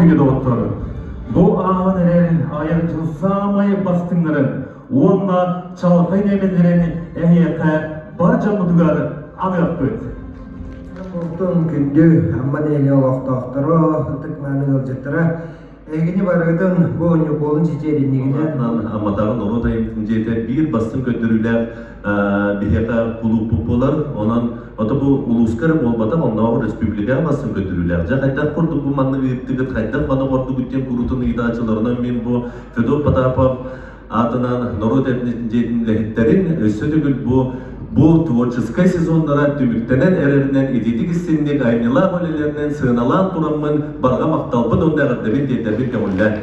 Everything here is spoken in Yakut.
Күндү доҕоттор, бу ааһан эрэр айар дьыл саамай бастыҥнарын уонна чаҕылхай ньиэмэллэрин эһиэхэ бар дьоммутугар аныахпыт. Бултун күндү Амма нэһилиэк олохтоохторо, ытык-мааны ыалдьыттара, эһигини барыгытын бу Ньукуолун ситиэриннигинэн Амматааҕы норуот айымньытын дьиэтэ биир бастыҥ көрдөрүүлээх биһиэхэ кулууппут буолар. Онон ото бу улууска эрэ буолбатах, оннооҕор республикаҕа бастыҥ көрдөрүүлээх. Дьэ хайдах курдук бу маннык ыыттыгыт, хайдах маны оҥордугут диэн куруутун ыйытааччыларынан мин бу Федот Потапов аатынан норуот дьиэтин үлэһиттэрин өссө төгүл бу бу творческай сезоннара түмүктэнэн эрэринэн итиитик истинник айымньылаах үлэлэринэн сыаналаан тураммын барҕа махталбын уонна эҕэрдэбин тиэрдэбин көҥүллээн.